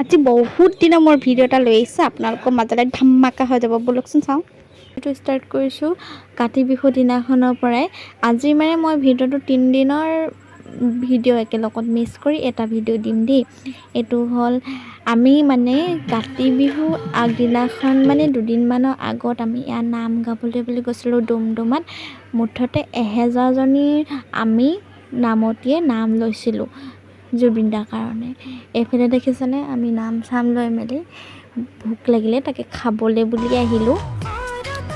আজি বহুত দিনৰ মোৰ ভিডিঅ' এটা লৈ আহিছে আপোনালোকৰ মাজলৈ। ধামাকা হৈ যাব, ব'লকচোন চাওঁ। এইটো ষ্টাৰ্ট কৰিছোঁ কাতি বিহু দিনাখনৰ পৰাই। আজি মানে মই ভিডিঅ'টো 3 দিনৰ ভিডিঅ' একেলগত মিক্স কৰি এটা ভিডিঅ' দিম দেই। এইটো হ'ল আমি মানে কাতি বিহু আগদিনাখন, মানে দুদিনমানৰ আগত আমি ইয়াত নাম গাবলৈ বুলি গৈছিলোঁ ডুমডুমাত। মুঠতে 1000জনীৰ আমি নামতীয়ে নাম লৈছিলোঁ জুবিন দাৰ কাৰণে। এইফালে দেখিছেনে, আমি নাম চাম লৈ মেলি ভোক লাগিলে, তাকে খাবলৈ বুলি আহিলোঁ।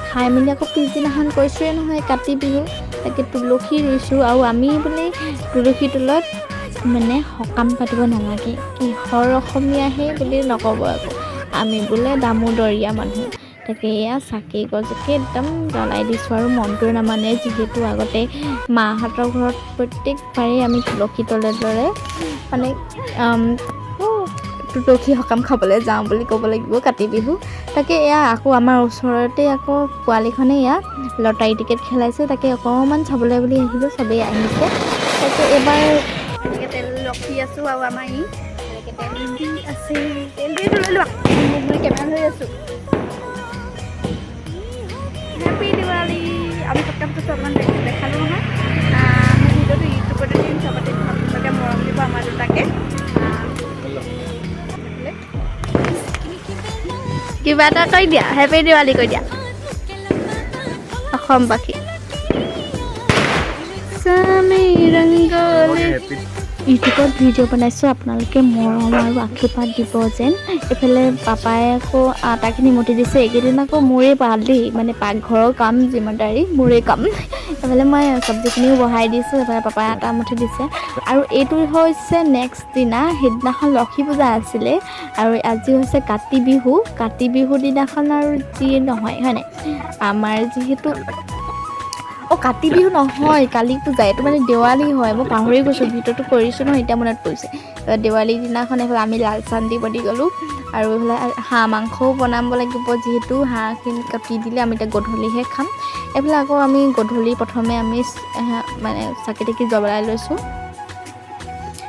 খাই মেলি আকৌ পিছদিনাখন কৈছোঁৱে নহয় কাতি বিহু, তাকে তুলসী ৰুইছোঁ। আৰু আমি বোলে তুলসী তলত মানে সকাম পাতিব নালাগে, কিহৰ অসমীয়াহে বুলি নক'ব আকৌ, আমি বোলে দামোদৰীয়া মানুহ। তাকে এয়া চাকি গছকে একদম জ্বলাই দিছোঁ আৰু মনটোৱে নামানে, যিহেতু আগতে মাহঁতৰ ঘৰত প্ৰত্যেকবাৰেই আমি তুলসী তলে তলে মানে তুলসী সকাম খাবলৈ যাওঁ বুলি ক'ব লাগিব কাতি বিহু। তাকে এয়া আকৌ আমাৰ ওচৰতে আকৌ পোৱালিখনে এয়া লটাৰী টিকেট খেলাইছে, তাকে অকণমান চাবলৈ বুলি আহিলোঁ। চবেই আহিছে। তাকে এইবাৰ এনেকৈ তেল ৰখি আছোঁ আৰু আমাৰ ই এনেকৈ তেল দি আছে। তেল দি লৈ লোৱা, মোক মই কেমেৰা ধৰি আছোঁ। হেপী দিৱালী। আমি ফটকা ফুটাইছোঁ, অকণমান দেখালোঁ নহয়। আমি ভিডিঅ'টো ইউটিউবতে দিম, চবতে দিম। আপোনালোকে মৰম দিব আমাৰ দুটাকে। কিবা এটা কৈ দিয়া, হেপী দিৱালী কৈ দিয়া অসমবাসী। ৰংগোলী ইউটিউবত ভিডিঅ' বনাইছোঁ, আপোনালোকে মৰম আৰু আশীৰ্বাদ দিব যেন। এইফালে পাপাই আকৌ আটাখিনি মঠি দিছে। এইকেইদিন আকৌ মোৰেই পাল দেই, মানে পাকঘৰৰ কাম জিম্মেদাৰী মোৰেই কাম। এইফালে মই চব্জিখিনিও বহাই দিছোঁ, এইফালে পাপাই আটা মুঠি দিছে। আৰু এইটো হৈছে নেক্সট দিনা, সেইদিনাখন লক্ষী পূজা আছিলে আৰু আজি হৈছে কাতি বিহু। কাতি বিহু দিনাখন আৰু যিয়ে নহয়, হয়নে? আমাৰ যিহেতু, অ' কাতি বিহু নহয়, কালী পূজা, এইটো মানে দেৱালী হয়। মই পাহৰি গৈছোঁ, ভিডিঅ'টো কৰিছোঁ নহয়, এতিয়া মনত পৰিছে। দেৱালীৰ দিনাখন এইফালে আমি লাল চাহ দিব দি গ'লোঁ আৰু এইফালে হাঁহ মাংসও বনাব লাগিব, যিহেতু হাঁহখিনি কাটি দিলে আমি এতিয়া গধূলিহে খাম। এইফালে আকৌ আমি গধূলি প্ৰথমে আমি মানে চাকি তাকি জ্বলাই লৈছোঁ।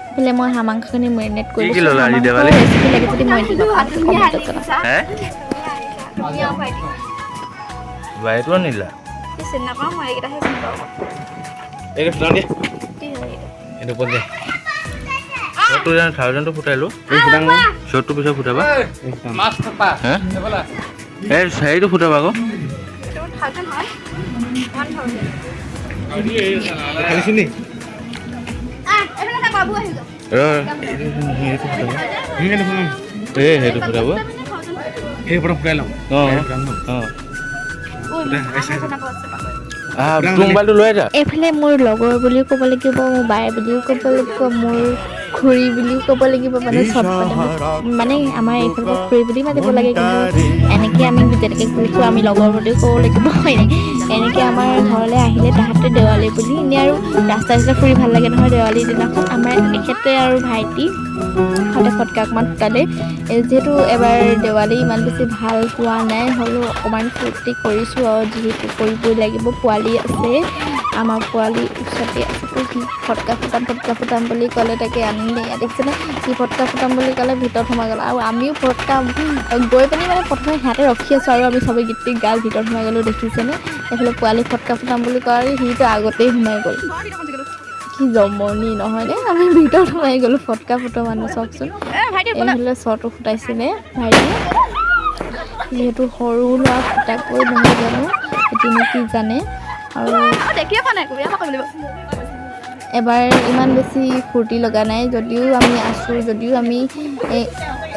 এইফালে মই হাঁহ মাংসখিনি মেৰিনেট কৰি কি কি লৈছোঁ। ল'লা হাঁহ আজি মাংসৰ দেৱালী? ৰেচিপি লাগে যদি মই দিম, আপোনালোকে কমেণ্টত জনাব। হে, বাহিৰটো আনিলা? চিনি নাপাওঁ মই, এইকেইটাহে চিনি পাওঁ। এইটো ফুটাও দিয়ে। কি হয় এইটো? এইটো ওপৰত দে। শ্বৰ্টটো জানো, 1000টো ফুটাই লো। শ্বৰ্টটো পিছত ফুটাবা। হে, এই হেৰিটো ফুটাবা আকৌ। এইটো 1000 হয়, 1000। খালিছো নি? এইফালে এটা বাবু আহি গ'ল। ৰ, সেইটো ফুটাবা। এই সেইটো ফুটাব। সেই প্ৰথম ফুটাই লওঁ। অঁ অঁ আহ, তোৰ মোবাইলটো লৈ যা। এইফালে মোৰ লগৰ বুলিও ক'ব লাগিব, মোৰ বাই বুলিও ক'ব লাগিব, মোৰ খুৰী বুলিও ক'ব লাগিব, মানে চব মানে আমাৰ এইফালে খুৰী বুলি মাতিব লাগে, কিন্তু এনেকৈ আমি যেনেকৈ ঘূৰি ফুৰোঁ আমি লগৰ বুলিও ক'ব লাগিব, হয়নে? এনেকৈ আমাৰ ঘৰলৈ আহিলে তাহাঁতে দেৱালী বুলি এনেই আৰু ৰাস্তা ৰাস্তা ফুৰি ভাল লাগে নহয় দেৱালীৰ দিনাখন। আমাৰ এখেতে আৰু ভাইটি সদায় ফটকা অকণমান ফুটালে। যিহেতু এবাৰ দেৱালী ইমান বেছি ভাল হোৱা নাই, হ'লেও অকণমান ফূৰ্তি কৰিছোঁ আৰু যিহেতু কৰিবই লাগিব। পোৱালি আছে, আমাৰ পোৱালি ওচৰতে আছে। সি ফটকা ফুটাম ফটকা ফুটাম বুলি ক'লে তাকে আনিলে। ইয়াত দেখিছেনে, সি ফটকা ফুটাম বুলি ক'লে ভিতৰত সোমাই গ'ল আৰু আমিও ফটকা গৈ পিনি মানে প্ৰথমে সিহঁতে ৰখি আছোঁ আৰু আমি চবেই গোটেই গাল ভিতৰত সোমাই গ'লোঁ, দেখিছেনে? এইফালে পোৱালি ফটকা ফুটাম বুলি কয়, সিটো আগতেই সোমাই গ'ল। কি জমনি নহয়নে? আমি ভিতৰত সোমাই গ'লোঁ ফটকা ফুটোৱা মানুহ চাওকচোন। এইফালে চৰটো ফুটাইছিলে ভাইটিয়ে, যিহেতু সৰু ল'ৰা ফুটাকৈ নহয় জানো, সেইটোনো কি জানে আৰু। দেখিয়ে পোৱা নাই, কবিতা কৰিব লাগিব। এবাৰ ইমান বেছি ফূৰ্তি লগা নাই যদিও, আমি আছোঁ যদিও আমি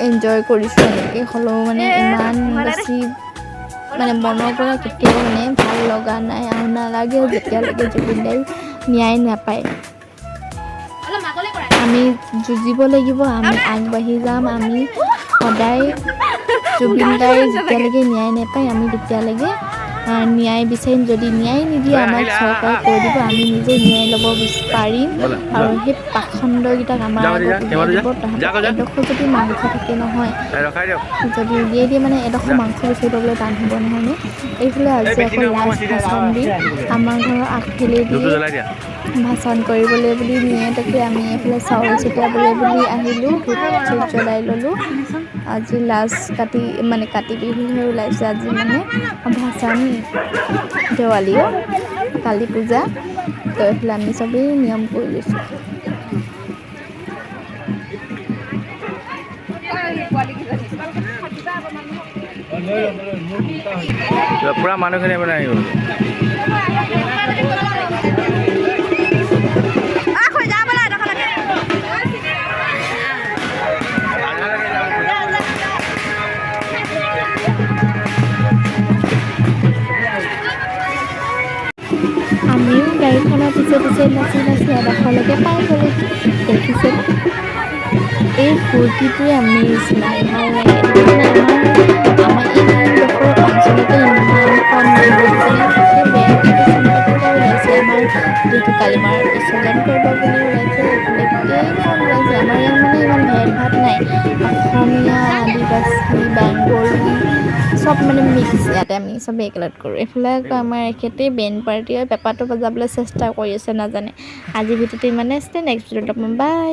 এনজয় কৰিছোঁ এনেকৈ হ'লেও মানে ইমান বেছি মানে মনৰ পৰা কেতিয়াও মানে ভাল লগা নাই আৰু নালাগেও যেতিয়ালৈকে জুবিন দাই ন্যায় নাপায়। আমি যুঁজিব লাগিব, আমি আগবাঢ়ি যাম। আমি সদায় জুবিন দাই যেতিয়ালৈকে ন্যায় নাপায়, আমি তেতিয়ালৈকে ন্যায় বিচাৰিম। যদি ন্যায় নিদিয়ে আমাক চৰকাৰে কৈ দিব, আমি নিজে ন্যায় ল'ব পাৰিম। আৰু সেই পাখণ্ডকেইটাক আমাৰ আগত উলিয়াই দিব। তাহাঁতক এডোখৰ যদি মাংস থাকে নহয়, যদি উলিয়াই দিয়ে মানে এডোখৰ মাংস বিচাৰি পাবলৈ টান হ'ব নহয়নে? এইফালে আজি আকৌ লাষ্ট ভাচন দি আমাৰ ঘৰৰ আগফালেদি ভাচন কৰিবলৈ বুলি নিয়ে। তাকে আমি এইফালে চাউল ছটিয়াবলৈ বুলি আহিলোঁ, ধূপ চুপ জ্বলাই ল'লোঁ। আজি লাষ্ট কাতি মানে কাতি বিহুহে ওলাইছে আজি, মানে ভাচন দেৱালীও কালী পূজা। তো এইফালে আমি চবেই নিয়ম কৰি লৈছোঁ। পুৰা মানুহখিনি মানে আহিব। আমিও গাড়ীখনৰ পিছে পিছে নাচি নাচি এডোখৰলৈকে পাই গ'লোঁ। দেখিছেনে এই ফূৰ্তিটোৱে আমেজ, মানে ভাল লাগে। মানে আমাৰ এইডোখৰ অঞ্চলতে ইমানখন ওলাইছে। আমাৰ যিহেতু কালীমাৰ বিসৰ্জন কৰিব বুলি ওলাইছে, এইফালে গোটেইখন ওলাইছে। আমাৰ ইয়াত মানে ইমান ভেদভাৱ নাই, অসমীয়া, আদিবাসী, বেংগলী চব মানে মিক্স। ইয়াতে আমি চবেই একেলগ কৰোঁ। এইফালে আকৌ আমাৰ এখেতে বেণ্ড পাৰ্টি পেপাটো বজাবলৈ চেষ্টা কৰি আছে, নাজানে। আজিৰ ভিডিঅ'টো ইমানে আছিলে। নেক্সট ভিডিঅ'ত লগ পাম। বাই।